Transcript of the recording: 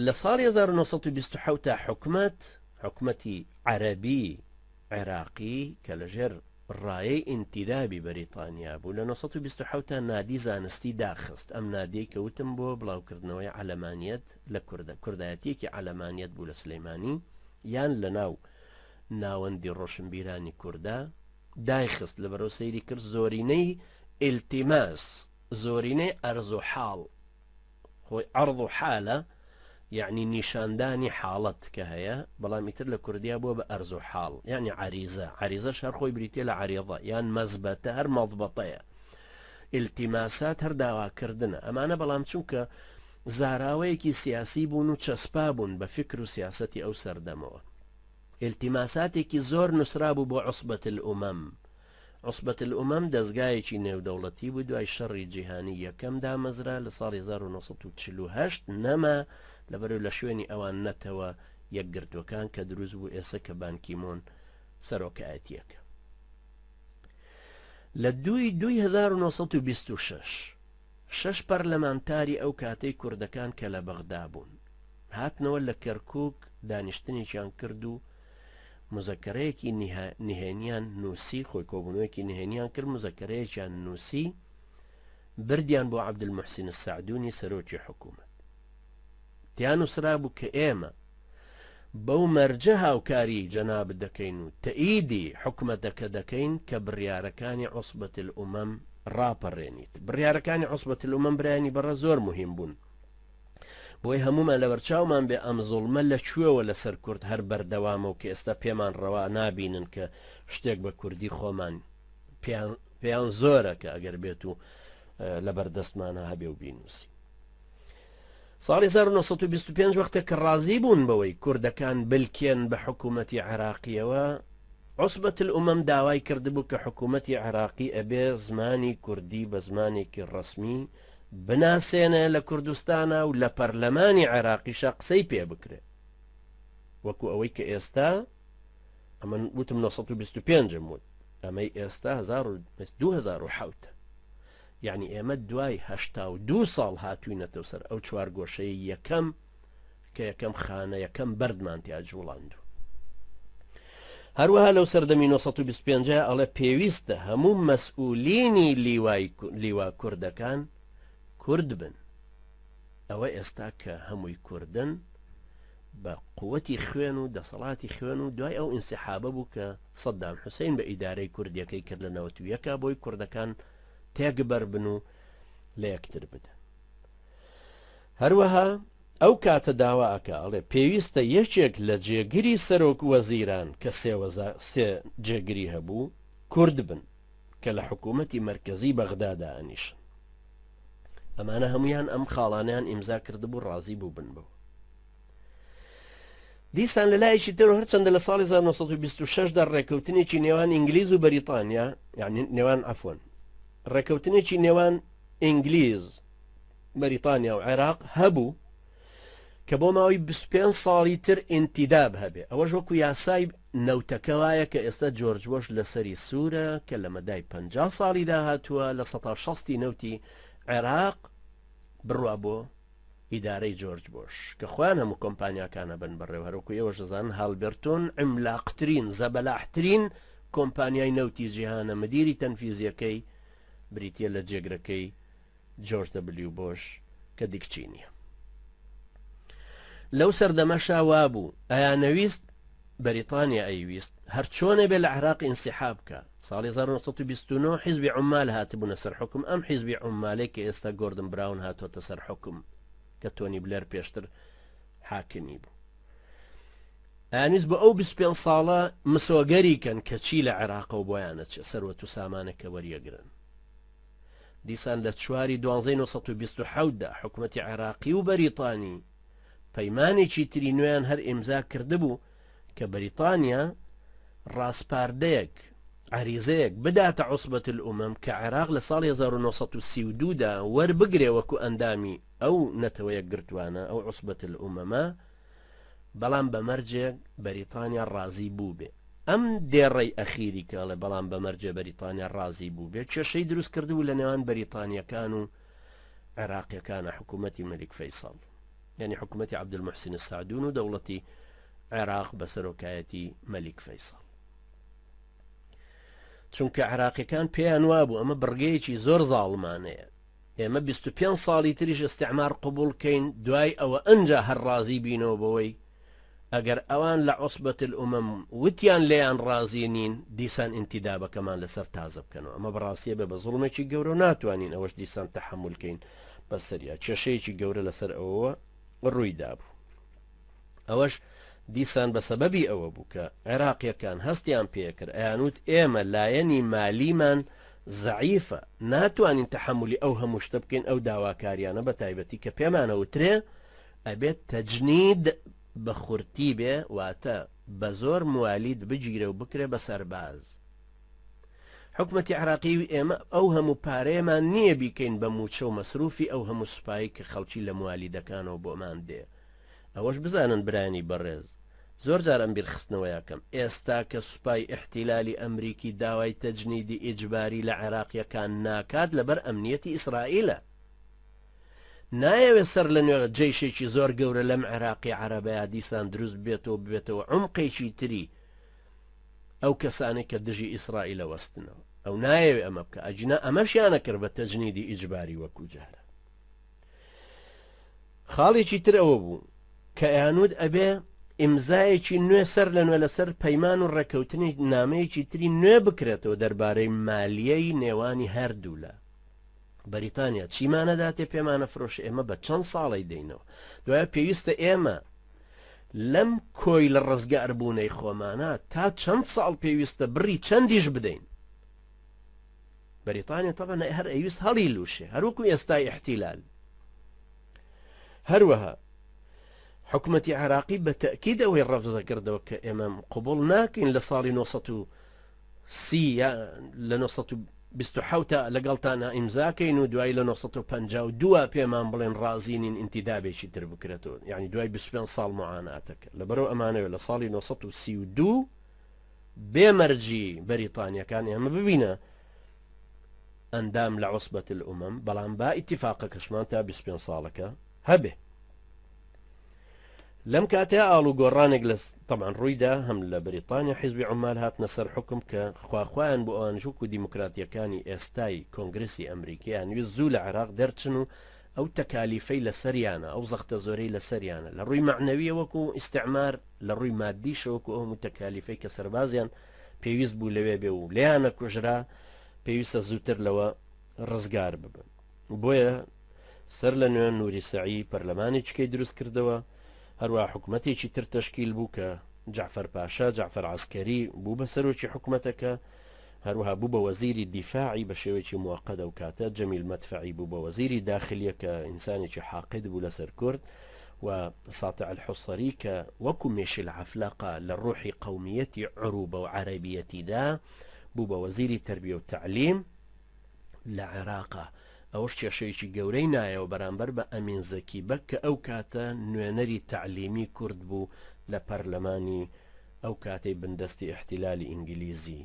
لە ساڵی 1927 تا حکومەت، حکومەتی عەرەبی عێراقی کە لەژێر ڕایەی ئینتیدابی بەریتانیا بوو، لە 927 تا نادی زانستی داخست، ئەم نادیەی کە وتم بۆ بڵاوکردنەوەی عەلەمانیەت لە کوردە، کوردایەتیەکی عەلەمانیەت بوو لە سلەیمانی یان لەناو ناوەندی ڕۆشنبیرانی کوردا دایخست، لەبەرئەوە سەیری کرد زۆرینەی ئیلتیماس، زۆرینەی ئەرز و حاڵ، خۆی عەرض و حالە یەعنی نیشاندانی حاڵەت کە هەیە، بەڵام ئیتر لە کوردیا بووە بە ئەرز و حاڵ یەعنی عەریزە، عەریزەش هەر خۆی بریتیە لە عەریضە یان مەزبەتە هەر مەضبەتەیە، ئیلتیماسات هەر داواکردنە، ئەمانە بەڵام چونکە زاراوەیەکی سیاسی بوون و چەسپا بوون بە فیکر و سیاسەتی ئەو سەردەمەوە. ئیلتیماساتێکی زۆر نوسرابوو بۆ عوسبەت الامم. عوسبەت الامم دەزگایەکی نێودەوڵەتی بوو دوای شەڕی جیهانی یەکەم دامەزرا لە ساڵی 1948 نەما لەبەرو لە شوێنی ئەوان نەتەوە یەکگرتوەکان کە دروست بوو ئێسە کە بان کیمۆن سەرۆکایەتیەکە لە دووی دووی 1926 شەش پەرلەمانتاری ئەو کاتەی کوردەکان کە لە بەغدا بوون هاتنەوە لە کەرکوک دانیشتنێکیان کرد و مزەکەرەیەکی نهێنیان نووسی، خۆی کۆبوونەوەیەکی نهێنیان کرد، مزەکەرەیەکیان نووسی بردیان بۆ عەبدولموحسین سەعدونی سەرۆکی حکوومەت. تیا نووسرابوو کە ئێمە بەو مەرجە هاوکاری جەنابت دەکەین و تەئیدی حکومەتەکە دەکەین کە بڕیارەکانی عوسبەت الامم ڕاپەڕێنیت. بڕیارەکانی عوسبەت الامم برایانی بەڕێز زۆر موهیم بوون. بۆی هەموومان لەبەرچاومان بێ ئەم زوڵمە لە کوێوە لەسەر کورد هەر بەردەوامە و کە ئێستا پێمان ڕەوا نابینن کە شتێک بە کوردی خۆمان پێیان زۆرە کە ئەگەر بێت و لەبەردەستمانە هەبێ و بینووسی. ساڵی 1925 وەختێک کە ڕازی بوون بەوەی کوردەکان بلکێن بە حکوومەتی عێراقیەوە، عوسبەت الامم داوای کردبوو کە حکوومەتی عێراقی ئەبێ زمانی کوردی بە زمانێکی ڕەسمی بناسێنێ لە کوردستانا و لە پەرلەمانی عێراقیشا قسەی پێ بکرێ وەکو ئەوەی کە ئێستا ئەمن وتم 925 م وت ئەمەی ئێستا 2007 یعنی ئێمە دوای 82 ساڵ هاتوینەتەوە سەر ئەو چوار گۆشەی یەکەم کە یەکەم خانە یەکەم بەردمان تیا جوڵاندو. هەروەها لەو سەردەمی 925 ئەڵێ پێویستە هەموو مەسئولینی لیوای لیوا کوردەکان کورد بن. ئەوە ئێستا کە هەمووی کوردن بە قوتی خوێن و دەسەڵاتی خوێن و دوای ئەو ئینسحابە بوو کە سەدام حوسین بە ئیدارەی کوردیەکەی کرد لە 91 بۆی کوردەکان تێکبەر بن و لە یەکتر بدەن. هەروەها ئەو کاتە داوا ئەکا ئەڵێ پێویستە یەکێک لە جێگری سەرۆک وەزیران کە سێ وەزا سێ جێگری هەبوو کورد بن کە لە حکوومەتی مەرکەزی بەغدا دائەنیشن. ئەمانە هەمویان ئەم خاڵانیان ئیمزا کردبوو ڕازی بوو بن بەوە. دیسان لە لایەکی تر هەرچەندە لە ساڵی 1926 دا ڕێکەوتنێکی نێوان ئینگلیز و بەریتانیا یعنی نێوان عەفوەن ڕێکەوتنێکی نێوان ئینگلیز بەریتانیا و عێراق هەبوو کە بۆ ماوەی 25 ساڵی تر ئینتیداب هەبێ ئەوەش وەکو یاسای نەوتەکە وایە کە ئێستا جۆرج بۆش لەسەری سوورە کە لە مەدای 50 ساڵی داهاتووە لە 160 نەوتی عێراق بڕوا بۆ ئیدارەی جۆرج بۆش کە خۆیان هەموو کۆمپانیاکانە بن بەڕێوە هەروەکو ئێوەش دەزانن هالبرتۆن عیملاقترین زەبەلاحترین کۆمپانیای نەوتی جیهانە مدیری تەنفیزیەکەی بریتیە لە جێگرەکەی جۆرج دەبلیو بۆش کە دیک چینیە. لەو سەردەمەشا وابوو ئەیانەویست بەریتانیا ئەیویست هەرچۆنێ بێ لە عێراق ئینسیحاب بکا. ساڵی 1929 حیزبی عومال هاتبوونە سەر حوکم، ئەم حیزبی عومالەی کە ئێستا گۆردن براون هاتۆتە سەر حوکم کە تۆنی بلێر پێشتر حاکمی بوو. ئەیانویست بۆ ئەو 25 ساڵە مسۆگەری کەن کە چی لە عێراقەوە بۆیان ئەچێ، سەروەت و سامانێک کە وەریەگرن. دیسان لە چواری دوانزەی 927 دا حکومەتی عێراقی و بەریتانی پەیمانێکی تری نوێیان هەر ئیمزا کردبوو کە بەریتانیا ڕاسپاردەیەک، عەریزەیەک، بداتە عوسبەت الامم کە عێراق لە ساڵی 1932 دا وەربگرێ وەکو ئەندامی ئەو نەتەوە یەکگرتووانە، ئەو عوسبەت الاممە، بەڵام بە مەرجێک بەریتانیا ڕازی بووبێ. ئەم دێڕەی ئەخیری کە ئەڵێ بەڵام بە مەرجێ بەریتانیا ڕازی بووبێ کێشەی دروست کردبوو لە نێوان بەریتانییەکان و عێراقییەکانە حکوومەتی مەلیک فەیسەڵ. یعنی حکوومەتی عەبدولموحسین سەعدون و دەوڵەتی عێراق بە سەرۆکایەتی مەلیک فەیسەڵ. چونکە عێراقیەکان پێیان وابوو ئەمە بڕگەیەکی زۆر زاڵمانەیە، ئێمە 25 ساڵی تریش ئیستعمار قبوڵ کەین دوای ئەوە ئەنجا هەر ڕازی بینەوە بەوەی ئەگەر ئەوان لە عوسبەت الامم وتیان لێیان ڕازی نین دیسان ئینتیدابەکەمان لەسەر تازە بکەنەوە ئەمە بەڕاستیە بێ بە زوڵمێکی گەورە و ناتوانین ئەوەش دیسان تەحەمول کەین بەسەریا کێشەیەکی گەورە لەسەر ئەوەوە ڕووی دابوو ئەوەش دیسان بە سەبەبی ئەوە بوو کە عێراقیەکان هەستیان پێکرد ئەیانوت ئێمە لایەنی مالیمان زەعیفە ناتوانین تەحەمولی ئەو هەموو شتە بکەین ئەو داواکاریانە بە تایبەتی کە پێمانەوترێ ئەبێت تەجنید بە خورتی بێ واتە بە زۆر موالید بگیرێ و بکرێ بە سەرباز. حکومەتی عێراقی ئێمە ئەو هەموو پارەیەمان نییە بیکەین بە مووچە و مەسروفی ئەو هەموو سوپایی کە خەڵکی لە موالیدەکانەوە بۆمان دێ. ئەوەش بزانن برایانی بەڕێز زۆر جار ئەم بیرخستنەوەیە کەم ئێستا کە سوپای ئیحتیلالی ئەمریکی داوای تەجنیدی ئیجباری لە عێراقیەکان ناکات لەبەر ئەمنیەتی ئیسرائیلە. نایەوێت سەر لە نوێ جەیشێکی زۆر گەورە لەم عێراقی عەرەبەیا دیسان دروست ببێتەوە ببێتەوە عومقێکی تری ئەو کەسانەی کە دژی ئیسرائیلە وەستنەوە ئەو نایەوێ ئەمە بکە ئەجنا ئەمەشیانە کرد بە تەجنیدی ئیجباری وەکو جارە خاڵێکی تر ئەوە بوو کە ئەیانوت ئەبێ ئیمزایەکی نوێ سەر لە نوێ لەسەر پەیمان و ڕێککەوتنی نامەیەکی تری نوێ بکرێتەوە دەربارەی مالیەی نێوانی هەردوولا بەریتانیا چیمانە داتێ پێمانە فرۆش ئێمە بە چەند ساڵی دەینەوە دوای پێویستە ئێمە لەم کۆی لە ڕزگار بوونەی خۆمانە تا چەند ساڵ پێویستە بڕی چەندیش بدەین بەریتانیا تەبەن هەر ئەویست هەڵی لوشێ هەروکو ئێستای احتیلال هەروەها حکوومەتی عراقی بە تەکید ئەوەی ڕەفزە کردەوە کە ئێمە قوبول ناکەین لە ساڵی 900 سی یا لە 927 تا لەگەڵتانا ئیمزا کەین و دوایی لە 952 وا پێمان بڵێن ڕازی نین ئینتیدابێکی تر بکرێتەوە یعنی دوای 25 ساڵ معاناتەکە لەبەرەوە ئەمانەوێت لە ساڵی 932 بێ مەرجی بەریتانیەکان ئێمە ببینە ئەندام لە عوسبەت الأمم بەڵام با ئیتیفاقەکەشمان تا 25 ساڵەکە هەبێ. لەم کاتەیا ئاڵوگۆڕانێک لە تەبعەن ڕوویدا، هەم لە بەریتانیا حیزبی عومال هاتنە سەر حوکم کە خواخوایان بۆ ئەوانیش وەکو دیموکراتییەکانی ئێستای کۆنگرسی ئەمریکییان ویست زوو لە عێراق دەرچن و ئەو تەکالیفەی لەسەریانە، ئەو زەختە زۆرەی لەسەریانە لە ڕووی مەعنەوییە وەکو ئیستعمار، لە ڕووی مادیشە وەکو ئەو هەموو تەکالیفەی کە سەربازیان پێویست بوو لەوێ بێ و لێیانە کوژرا، پێویستە زووتر لەوە ڕزگار ببن. بۆیە سەر لە نوێ نوری سەعی پەرلەمانێکیکەی دروست کردەوە، هەروەها حکومەتێکی تر تەشکیل بوو کە جەعفەر پاشا، جەعفەر عەسکەری، بوو بە سەرۆکی حکومەتەکە، هەروەها بوو بە وەزیری دیفاعی بە شێوەیەکی موەقەت ئەو کاتە، جەمیل مەدفەعی بوو بە وەزیری داخلیە کە ئینسانێکی حاقد بوو لەسەر کورد و ساتع الحوسەری کە وەکو مێشیل عەفلەقە لە ڕوحی قەومیەتی عروبە و عەرەبیەتیدا بوو بە وەزیری تەربیە و تەعلیم. لە عێراقا، ئەوەش کێشەیەکی گەورەی نایەوە بەرامبەر بە ئەمین زەکی بەگ کە ئەو کاتە نوێنەری تەعلیمی کورد بوو لە پەرلەمانی ئەو کاتەی بندەستی ئیحتیلالی ئینگلیزی.